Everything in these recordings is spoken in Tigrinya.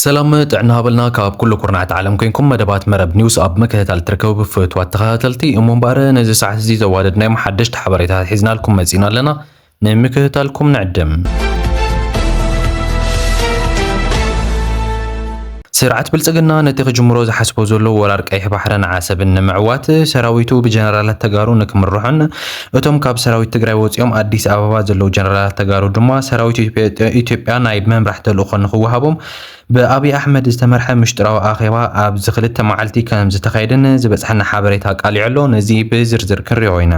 ሰላም ጥዕና ሃበልና፣ ካብ ኩሉ ኩርናዓት ዓለም ኮይንኩም መደባት መረብ ኒውስ ኣብ ምክትታል ትርከቡ ፍትዋት ተኸታተልቲ። እሞ እምበኣር ነዚ ሰዓት እዚ ዘዋደድናዮም ሓደሽቲ ሓበሬታት ሒዝናልኩም መጺና ኣለና። ንምክትታልኩም ንዕድም። ስርዓት ብልጽግና ነቲ ክጅምሮ ዝሓስቦ ዘሎ ወራር ቀይሕ ባሕርን ዓሰብን ንምዕዋት ሰራዊቱ ብጀነራላት ተጋሩ ንክምርሖን እቶም ካብ ሰራዊት ትግራይ ወጺኦም ኣዲስ ኣበባ ዘለዉ ጀነራላት ተጋሩ ድማ ሰራዊት ኢትዮጵያ ናይ ምምራሕ ተልእኾ ንክወሃቦም ብኣብይ ኣሕመድ ዝተመርሐ ምሽጥራዊ ኣኼባ ኣብዚ ክልተ መዓልቲ ከም ዝተኻየደን ዝበጽሐና ሓበሬታ ኣቃሊዑ ኣሎ። ነዚ ብዝርዝር ክንሪኦ ኢና።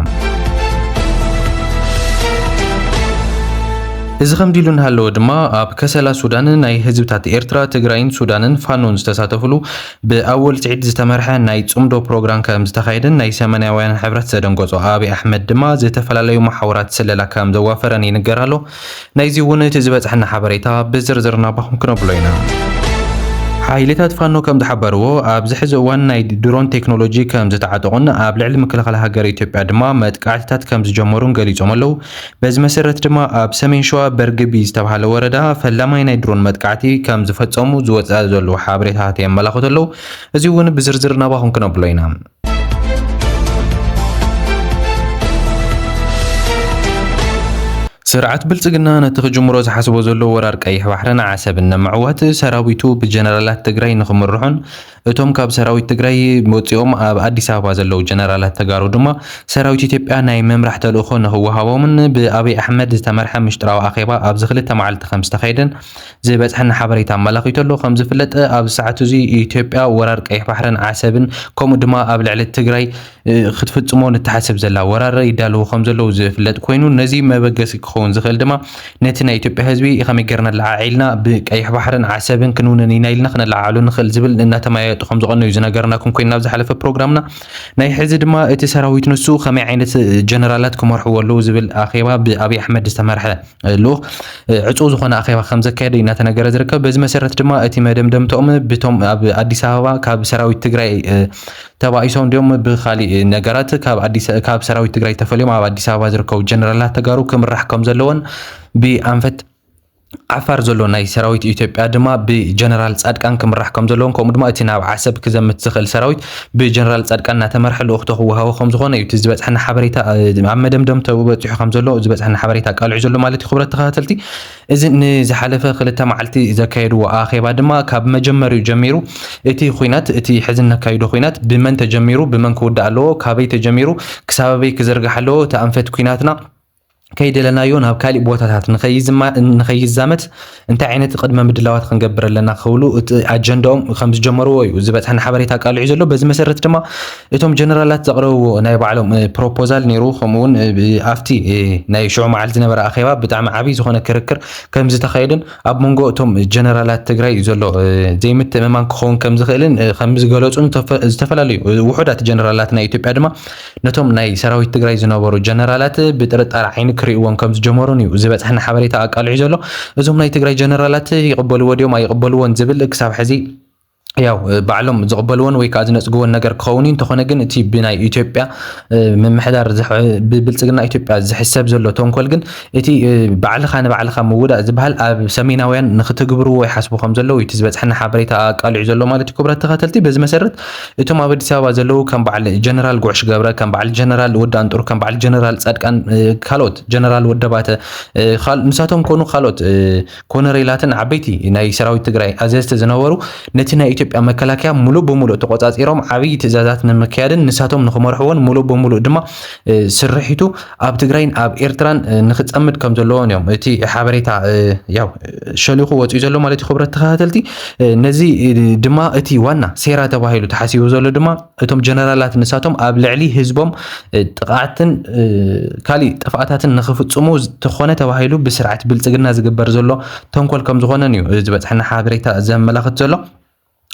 እዚ ከምዚ ኢሉ እናሃለወ ድማ ኣብ ከሰላ ሱዳን ናይ ህዝብታት ኤርትራ፣ ትግራይን ሱዳንን ፋኖን ዝተሳተፍሉ ብኣወል ስዒድ ዝተመርሐ ናይ ጽምዶ ፕሮግራም ከም ዝተኻየደን ናይ ሰሜናውያን ሕብረት ዘደንገጾ ኣብይ ኣሕመድ ድማ ዝተፈላለዩ መሓውራት ስለላ ከም ዘዋፈረን ይንገር ኣሎ። ናይዚ እውን እቲ ዝበጽሐና ሓበሬታ ብዝርዝር ናባኹም ክነብሎ ኢና። ሓይልታት ፋኖ ከም ዝሓበርዎ ኣብዚ ሕዚ እዋን ናይ ድሮን ቴክኖሎጂ ከም ዝተዓጠቑን ኣብ ልዕሊ ምክልኻል ሃገር ኢትዮጵያ ድማ መጥቃዕትታት ከም ዝጀመሩን ገሊጾም ኣለዉ። በዚ መሰረት ድማ ኣብ ሰሜን ሸዋ በርግቢ ዝተባሃለ ወረዳ ፈላማይ ናይ ድሮን መጥቃዕቲ ከም ዝፈጸሙ ዝወፅኣ ዘለዉ ሓበሬታታት የመላኽቱ ኣለዉ። እዚ እውን ብዝርዝር ናባኹም ክነብሎ ኢና። ስርዓት ብልጽግና ነቲ ክጅምሮ ዝሓስቦ ዘሎ ወራር ቀይሕ ባሕርን ዓሰብን ንምዕዋት ሰራዊቱ ብጀነራላት ትግራይ ንክምርሑን እቶም ካብ ሰራዊት ትግራይ ወፂኦም ኣብ ኣዲስ ኣበባ ዘለዉ ጀነራላት ተጋሩ ድማ ሰራዊት ኢትዮጵያ ናይ ምምራሕ ተልእኾ ንክወሃቦምን ብኣብይ ኣሕመድ ዝተመርሐ ምሽጥራዊ ኣኼባ ኣብዚ ክልተ መዓልቲ ከም ዝተኻየደን ዝበፅሐና ሓበሬታ ኣመላኺቱ ኣሎ። ከም ዝፍለጥ ኣብዚ ሰዓት እዚ ኢትዮጵያ ወራር ቀይሕ ባሕርን ዓሰብን ከምኡ ድማ ኣብ ልዕሊ ትግራይ ክትፍጽሞ ንትሓስብ ዘላ ወራር ይዳለዉ ከም ዘለዉ ዝፍለጥ ኮይኑ፣ ነዚ መበገሲ ክኸውን ዝኽእል ድማ ነቲ ናይ ኢትዮጵያ ህዝቢ ከመይ ጌርና ለዓዒልና ብቀይሕ ባሕርን ዓሰብን ክንውንን ኢና ኢልና ክነለዓዕሎ ንኽእል ዝብል እናተመያየጡ ከም ዝቐነዩ ዝነገርናኩም ኮይና ኣብ ዝሓለፈ ፕሮግራምና። ናይ ሕዚ ድማ እቲ ሰራዊት ንሱ ከመይ ዓይነት ጀነራላት ክመርሕዎ ኣለዉ ዝብል ኣኼባ ብኣብይ ኣሕመድ ዝተመርሐ ልኡኽ ዕጹው ዝኾነ ኣኼባ ከም ዘካየደ እዩ እናተነገረ ዝርከብ። በዚ መሰረት ድማ እቲ መደምደምተኦም ብቶም ኣብ ኣዲስ ኣበባ ካብ ሰራዊት ትግራይ ተባኢሶም ድዮም ብኻሊእ ነገራት ካብ ኣዲስ፣ ካብ ሰራዊት ትግራይ ተፈልዮም ኣብ ኣዲስ ኣበባ ዝርከቡ ጀነራላት ተጋሩ ክምራሕ ከም ዘለዎን ብኣንፈት ዓፋር ዘሎ ናይ ሰራዊት ኢትዮጵያ ድማ ብጀነራል ጻድቃን ክምራሕ ከም ዘለዎን ከምኡ ድማ እቲ ናብ ዓሰብ ክዘምት ዝኽእል ሰራዊት ብጀነራል ጻድቃን እናተመርሐ ልኡኽቶ ክወሃቦ ከም ዝኾነ እዩ እቲ ዝበጽሐና ሓበሬታ፣ ኣብ መደምደምተኡ በጺሑ ከም ዘሎ ዝበጽሐና ሓበሬታ ኣቃሊዑ ዘሎ ማለት እዩ። ክቡራት ተኸታተልቲ፣ እዚ ንዝሓለፈ ክልተ መዓልቲ ዘካየድዎ ኣኼባ ድማ ካብ መጀመሪኡ ጀሚሩ እቲ ኹናት፣ እቲ ሕዚ እነካይዶ ኹናት ብመን ተጀሚሩ፣ ብመን ክውዳእ ኣለዎ፣ ካበይ ተጀሚሩ፣ ክሳብ ኣበይ ክዝርጋሕ ኣለዎ፣ እቲ ኣንፈት ኲናትና ከይደለናዮ ናብ ካሊእ ቦታታት ንኸይዝማ-፣ ንኸይዛመት እንታይ ዓይነት ቅድመ ምድላዋት ክንገብር ኣለና ክብሉ እቲ ኣጀንዳኦም ከም ዝጀመርዎ እዩ ዝበጽሐና ሓበሬታ ኣቃሊዑ ዘሎ። በዚ መሰረት ድማ እቶም ጀነራላት ዘቕረብዎ ናይ ባዕሎም፣ እ፣ ፕሮፖዛል ነይሩ። ከምኡ እውን፣ እ፣ ብ-፣ ኣብቲ፣ እ፣ ናይ ሽዑ መዓልቲ ዝነበረ ኣኼባ ብጣዕሚ ዓብዪ ዝኾነ ክርክር ከም ዝተኻየደን ኣብ መንጎ እቶም ጀነራላት ትግራይ ዘሎ፣ እ፣ ዘይምትእምማን ክኸውን ከም ዝኽእልን፣ እ፣ ከም ዝገለጹን ተፈ-፣ ዝተፈላለዩ፣ እ፣ ውሑዳት ጀነራላት ናይ ኢትዮጵያ ድማ ነቶም ናይ ሰራዊት ትግራይ ዝነበሩ ጀነራላት ብጥርጣረ ዓይኒ ክርእይዎም ከም ዝጀመሩን እዩ ዝበጽሐና ሓበሬታ ኣቃሊዑ ዘሎ። እዞም ናይ ትግራይ ጀነራላት ይቕበልዎ ድዮም ኣይቕበልዎን ዝብል ክሳብ ሕዚ ያው፣ እ፣ ባዕሎም ዝቕበልዎን ወይ ከዓ ዝነጽግዎን ነገር ክኸውን እዩ። እንተኾነ ግን እቲ ብናይ ኢትዮጵያ፣ እ፣ ምምሕዳር ዝሕ-፣ ብብልጽግና ኢትዮጵያ ዝሕሰብ ዘሎ ተንኮል ግን እቲ፣ እ፣ ባዕልኻ ንባዕልኻ ምውዳእ ዝበሃል ኣብ ሰሜናውያን ንክትግብርዎ ይሓስቡ ከም ዘለዉ እዩ እቲ ዝበጽሐና ሓበሬታ ኣቃሊዑ ዘሎ ማለት እዩ። ክቡራት ተኸታተልቲ፣ በዚ መሰረት እቶም ኣብ ኣዲስ ኣበባ ዘለዉ ከም በዓል ጀነራል ጉዕሽ ገብረ፣ ከም በዓል ጀነራል ወዲ ኣንጥሩ፣ ከም በዓል ጀነራል ጻድቃን፣ እ፣ ካልኦት ጀነራል ወደባተ፣ እ፣ ካል-፣ ንሳቶም ኮኑ ካልኦት፣ እ፣ ኮነሬላትን ዓበይቲ ናይ ሰራዊት ትግራይ ኣዘዝቲ ዝነበሩ ነቲ ናይ ኢትዮጵያ መከላከያ ሙሉእ ብሙሉእ ተቆጻጺሮም ዓብዪ ትእዛዛት ንምክያድን ንሳቶም ንክመርሕዎን ሙሉእ ብሙሉእ ድማ፣ እ፣ ስርሒቱ ኣብ ትግራይን ኣብ ኤርትራን፣ እ፣ ንክጸምድ ከም ዘለዎን እዮም እቲ ሓበሬታ፣ እ፣ ያው፣ እ፣ ሸሊኹ ወጺኡ ዘሎ ማለት እዩ። ክቡራት ተኸታተልቲ፣ እ፣ ነዚ፣ እ፣ ድማ እቲ ዋና ሴራ ተባሂሉ ተሓሲቡ ዘሎ ድማ እቶም ጀነራላት ንሳቶም ኣብ ልዕሊ ህዝቦም፣ እ፣ ጥቕዓትን፣ እ፣ ካሊእ ጥፍኣታትን ንኽፍጽሙ ዝተኾነ ተባሂሉ ብስርዓት ብልጽግና ዝግበር ዘሎ ተንኮል ከም ዝኾነን እዩ፣ እ፣ ዝበጽሐና ሓበሬታ ዘመላኽት ዘሎ።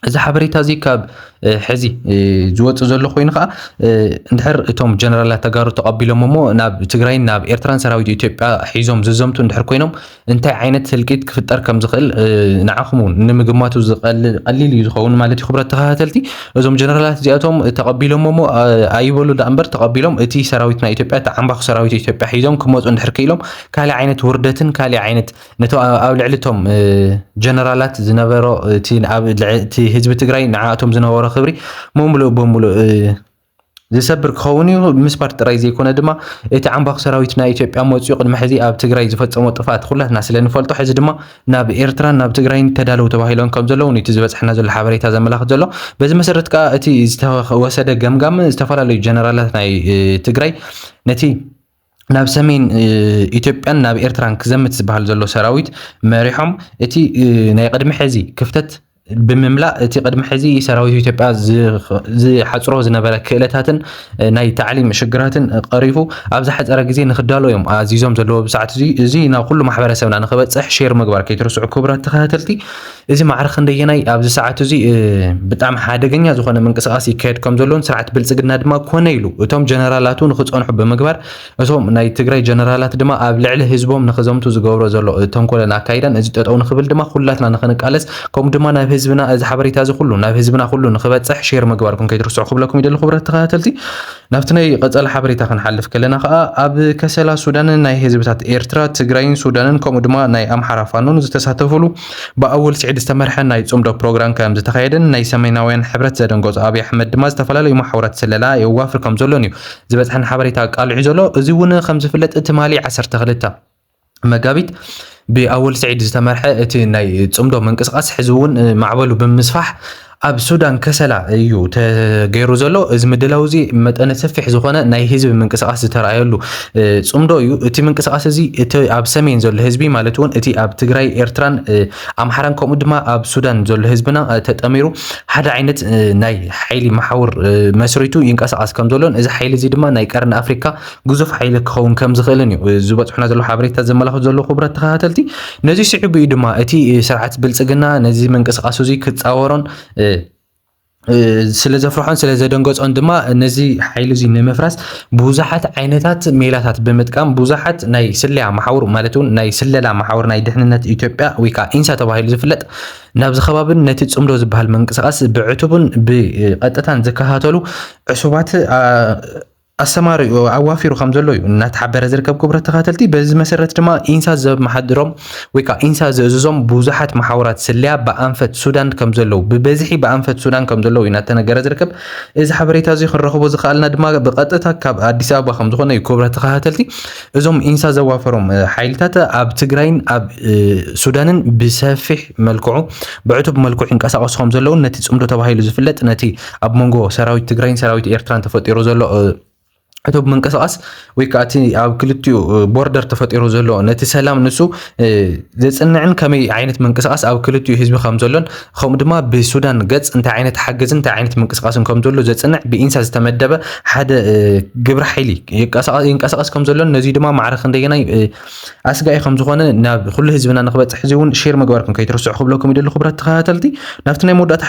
እዚ ሓበሬታ እዚ ካብ፣ ሕዚ ዝወፅእ ዘሎ ኮይኑ ከዓ፣ እንድሕር እቶም ጀነራላት ተጋሩ ተቐቢሎም እሞ ናብ ትግራይን ናብ ኤርትራን ሰራዊት ኢትዮጵያ ሒዞም ዝዘምቱ እንድሕር ኮይኖም፣ እንታይ ዓይነት ህልቂት ክፍጠር ከም ዝኽእል ንዓኹም እውን ንምግማቱ ዝቐልል ቀሊል እዩ ዝኸውን ማለት እዩ። ክብረት ተኸታተልቲ፣ እዞም ጀነራላት እዚኣቶም ተቐቢሎም እሞ ኣይበሉ ደኣ እምበር፣ ተቐቢሎም እቲ ሰራዊት ናይ ኢትዮጵያ፣ እቲ ዓምባኹ ሰራዊት ኢትዮጵያ ሒዞም ክመፁ እንድሕር ክኢሎም፣ ካልእ ዓይነት ውርደትን ካልእ ዓይነት ነቶ ኣብ ልዕሊ እቶም ጀነራላት ዝነበሮ እቲ ህዝቢ ትግራይ ንዓቶም ዝነበሮ ክብሪ ሙሉእ ብሙሉእ ዝሰብር ክኸውን እዩ። ምስባር ጥራይ ዘይኮነ ድማ፣ እቲ ዓምባኹ ሰራዊት ናይ ኢትዮጵያ መፂኡ ቅድሚ ሕዚ ኣብ ትግራይ ዝፈፀሞ ጥፍኣት ኩላትና ስለ ንፈልጦ፣ ሕዚ ድማ ናብ ኤርትራን ናብ ትግራይን ተዳለዉ ተባሂሎም ከም ዘለዉ እቲ ዝበፅሐና ዘሎ ሓበሬታ ዘመላኽት ዘሎ። በዚ መሰረት ከዓ እቲ ዝተወሰደ ገምጋም፣ ዝተፈላለዩ ጀነራላት ናይ ትግራይ ነቲ ናብ ሰሜን ኢትዮጵያን ናብ ኤርትራን ክዘምት ዝበሃል ዘሎ ሰራዊት መሪሖም፣ እቲ ናይ ቅድሚ ሕዚ ክፍተት ብምምላእ፣ እቲ ቅድሚ ሕዚ ሰራዊት ኢትዮጵያ ዝሓፅሮ ዝነበረ ክእለታትን ናይ ታዕሊም ሽግራትን ቀሪፉ ኣብ ዝሓፀረ ግዜ ንክዳሎ እዮም ኣዚዞም ዘለዎ ብሰዓት እዚ። እዚ ናብ ኩሉ ማሕበረሰብና ንክበፅሕ ሼር ምግባር ከይትርስዑ ክቡራት ተኸታተልቲ። እዚ ማዕረ ክንደየናይ ኣብዚ ሰዓት እዚ ብጣዕሚ ሓደገኛ ዝኾነ ምንቅስቃስ ይካየድ ከም ዘሎን ስርዓት ብልፅግና ድማ ኮነ ኢሉ እቶም ጀነራላቱ ንክፀንሑ ብምግባር፣ እቶም ናይ ትግራይ ጀነራላት ድማ ኣብ ልዕሊ ህዝቦም ንክዘምቱ ዝገብሮ ዘሎ ተንኮለን ኣካይዳን እዚ ጠጠው ንክብል ድማ ኩላትና ንክንቃለስ፣ ከምኡ ድማ ናብ ህዝብና እዚ ሓበሬታ እዚ ኩሉ ናብ ህዝብና ኩሉ ንክበፅሕ ሼር ምግባርኩም ከይትርስዑ ክብለኩም ይደሊ። ክቡራት ተኸታተልቲ፣ ናብቲ ናይ ቀፀሊ ሓበሬታ ክንሓልፍ ከለና ከዓ፣ ኣብ ከሰላ ሱዳንን ናይ ህዝብታት ኤርትራ፣ ትግራይን ሱዳንን ከምኡ ድማ ናይ ኣምሓራ ፋኖን ዝተሳተፉሉ ብኣወል ስዒድ ዝተመርሐ ናይ ጽምዶ ፕሮግራም ከም ዝተኻየደን ናይ ሰሜናውያን ሕብረት ዘደንገጹ ኣብይ ኣሕመድ ድማ ዝተፈላለዩ መሓውራት ስለላ የዋፍር ከም ዘሎን እዩ ዝበጽሐን ሓበሬታ ኣቃሊዑ ዘሎ። እዚ እውን ከም ዝፍለጥ ትማሊ ዓሰርተ ክልተ መጋቢት ብኣወል ስዒድ ዝተመርሐ እቲ ናይ ጽምዶ ምንቅስቃስ ሕዚ እውን ማዕበሉ ብምስፋሕ ኣብ ሱዳን ከሰላ እዩ ተገይሩ ዘሎ። እዚ ምድላው እዚ መጠነ ሰፊሕ ዝኾነ ናይ ህዝቢ ምንቅስቃስ ዝተረኣየሉ ጽምዶ እዩ። እቲ ምንቅስቃስ እዚ እቲ ኣብ ሰሜን ዘሎ ህዝቢ ማለት እውን እቲ ኣብ ትግራይ፣ ኤርትራን ኣምሓራን ከምኡ ድማ ኣብ ሱዳን ዘሎ ህዝብና ተጠሚሩ ሓደ ዓይነት ናይ ሓይሊ መሓውር መስሪቱ ይንቀሳቀስ ከም ዘሎን እዚ ሓይሊ እዚ ድማ ናይ ቀርኒ ኣፍሪካ ግዙፍ ሓይሊ ክኸውን ከም ዝኽእልን እዩ ዝበፅሑና ዘሎ ሓበሬታ ዘመላኽቱ ዘሎ። ክቡራት ተኸታተልቲ፣ ነዚ ስዒቡ እዩ ድማ እቲ ስርዓት ብልፅግና ነዚ ምንቅስቃሱ እዚ ክፃወሮን ስለ ዘፍርሖን ስለ ዘደንገጾን ድማ ነዚ ሓይሊ እዚ ንምፍራስ ብዙሓት ዓይነታት ሜላታት ብምጥቃም ብዙሓት ናይ ስለያ መሓውር ማለት እውን ናይ ስለላ መሓውር ናይ ድሕንነት ኢትዮጵያ ወይ ከዓ ኢንሳ ተባሂሉ ዝፍለጥ ናብዚ ከባብን ነቲ ጽምዶ ዝበሃል ምንቅስቃስ ብዕቱብን ብቐጥታን ዝከታተሉ ዕሱባት ኣሰማሪኡ ኣዋፊሩ ከም ዘሎ እዩ እናተሓበረ ዝርከብ። ክቡራት ተኸታተልቲ፣ በዚ መሰረት ድማ ኢንሳ ዘመሓድሮም ወይ ከዓ ኢንሳ ዝእዝዞም ብዙሓት መሓውራት ስለያ ብኣንፈት ሱዳን ከም ዘለዉ፣ ብበዝሒ ብኣንፈት ሱዳን ከም ዘለዉ እዩ እናተነገረ ዝርከብ። እዚ ሓበሬታ እዚ ክንረኽቦ ዝኸኣልና ድማ ብቐጥታ ካብ ኣዲስ ኣበባ ከም ዝኾነ እዩ። ክቡራት ተኸታተልቲ፣ እዞም ኢንሳ ዘዋፈሮም ሓይልታት ኣብ ትግራይን ኣብ ሱዳንን ብሰፊሕ መልክዑ ብዕቱብ መልክዑ ይንቀሳቐሱ ከም ዘለውን ነቲ ጽምዶ ተባሂሉ ዝፍለጥ ነቲ ኣብ መንጎ ሰራዊት ትግራይን ሰራዊት ኤርትራን ተፈጢሩ ዘሎ ዕቱብ ምንቅስቃስ ወይ ከዓ እቲ ኣብ ክልቲኡ ቦርደር ተፈጢሩ ዘሎ ነቲ ሰላም ንሱ ዘፅንዕን ከመይ ዓይነት ምንቅስቃስ ኣብ ክልቲኡ ህዝቢ ከም ዘሎን ከምኡ ድማ ብሱዳን ገፅ እንታይ ዓይነት ሓገዝ እንታይ ዓይነት ምንቅስቃስን ከም ዘሎ ዘፅንዕ ብኢንሳ ዝተመደበ ሓደ ግብረ ሓይሊ ይንቀሳቀስ ከም ዘሎን ነዚ ድማ ማዕረ ክንደየናይ ኣስጋኢ ከም ዝኾነ ናብ ኩሉ ህዝብና ንክበፅሕ እዚ እውን ሼር ምግባርኩም ከይትርስዑ ክብለኩም ይደሊ። ክቡራት ተኸታተልቲ፣ ናብቲ ናይ መወዳእታ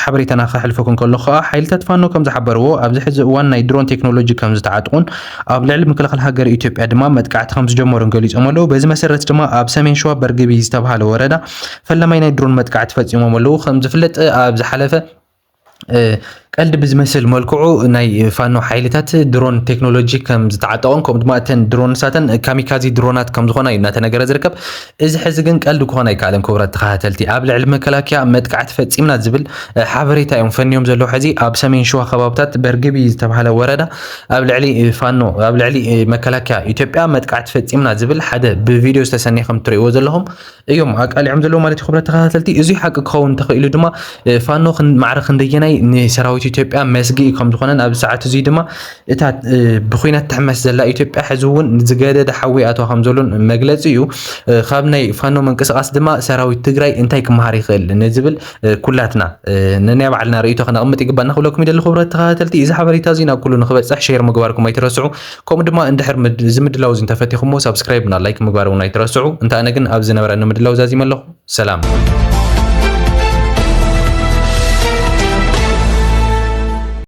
ሓበሬታና ከሕልፈኩም ከሎ ከዓ ሓይልታት ፋኖ ከም ዝሓበርዎ ኣብዚ ሕዚ እዋን ናይ ድሮን ቴክኖሎጂ ከም ዝተዓጥቁን ኣብ ልዕሊ ምክልኻል ሃገር ኢትዮጵያ ድማ መጥቃዕቲ ከም ዝጀመሩን ገሊፆም ኣለዉ። በዚ መሰረት ድማ ኣብ ሰሜን ሸዋ በርግቢ ዝተባሃለ ወረዳ ፈለማይ ናይ ድሮን መጥቃዕቲ ፈፂሞም ኣለዉ። ከም ዝፍለጥ ኣብ ዝሓለፈ ቀልዲ ብዝመስል መልክዑ ናይ ፋኖ ሓይልታት ድሮን ቴክኖሎጂ ከም ዝተዓጠቑን ከምኡ ድማ እተን ድሮን ንሳተን ካሚካዚ ድሮናት ከም ዝኾና እዩ እናተነገረ ዝርከብ። እዚ ሕዚ ግን ቀልዲ ክኾን ኣይከኣለን። ክቡራት ተኸታተልቲ፣ ኣብ ልዕሊ መከላከያ መጥቃዕቲ ፈፂምና ዝብል ሓበሬታ እዮም ፈንዮም ዘለዉ። ሕዚ ኣብ ሰሜን ሸዋ ከባብታት በርግቢ ዝተባሃለ ወረዳ ኣብ ልዕሊ ፋኖ ኣብ ልዕሊ መከላከያ ኢትዮጵያ መጥቃዕቲ ፈፂምና ዝብል ሓደ ብቪድዮ ዝተሰነየ ከም ትርእይዎ ዘለኹም እዮም ኣቃሊዖም ዘለዉ ማለት እዩ። ክቡራት ተኸታተልቲ፣ እዚ ሓቂ ክኸውን እንተኽኢሉ ድማ ፋኖ ማዕረ ክንደየናይ ንሰራዊት ኢትዮጵያ መስግኢ ከም ዝኾነን ኣብዚ ሰዓት እዚ ድማ እታ ብኩናት ትሕመስ ዘላ ኢትዮጵያ ሕዚ እውን ዝገደደ ሓዊ ኣተዋ ከም ዘሎን መግለፂ እዩ። ካብ ናይ ፋኖ ምንቅስቃስ ድማ ሰራዊት ትግራይ እንታይ ክመሃር ይኽእል ንዝብል ኩላትና ነናይ ባዕልና ርእይቶ ክነቕምጥ ይግባና ክብለኩም ይደሊ። ክቡራት ተኸታተልቲ፣ እዚ ሓበሬታ እዚ ናብ ኩሉ ንክበፅሕ ሼር ምግባርኩም ኣይትረስዑ። ከምኡ ድማ እንድሕር እዚ ምድላው እዚ እንተፈቲኹሞ ሳብስክራይብ እና ላይክ ምግባር እውን ኣይትረስዑ። እንተ ኣነ ግን ኣብ ዝነበረኒ ምድላው ዛዚመ ኣለኹ። ሰላም።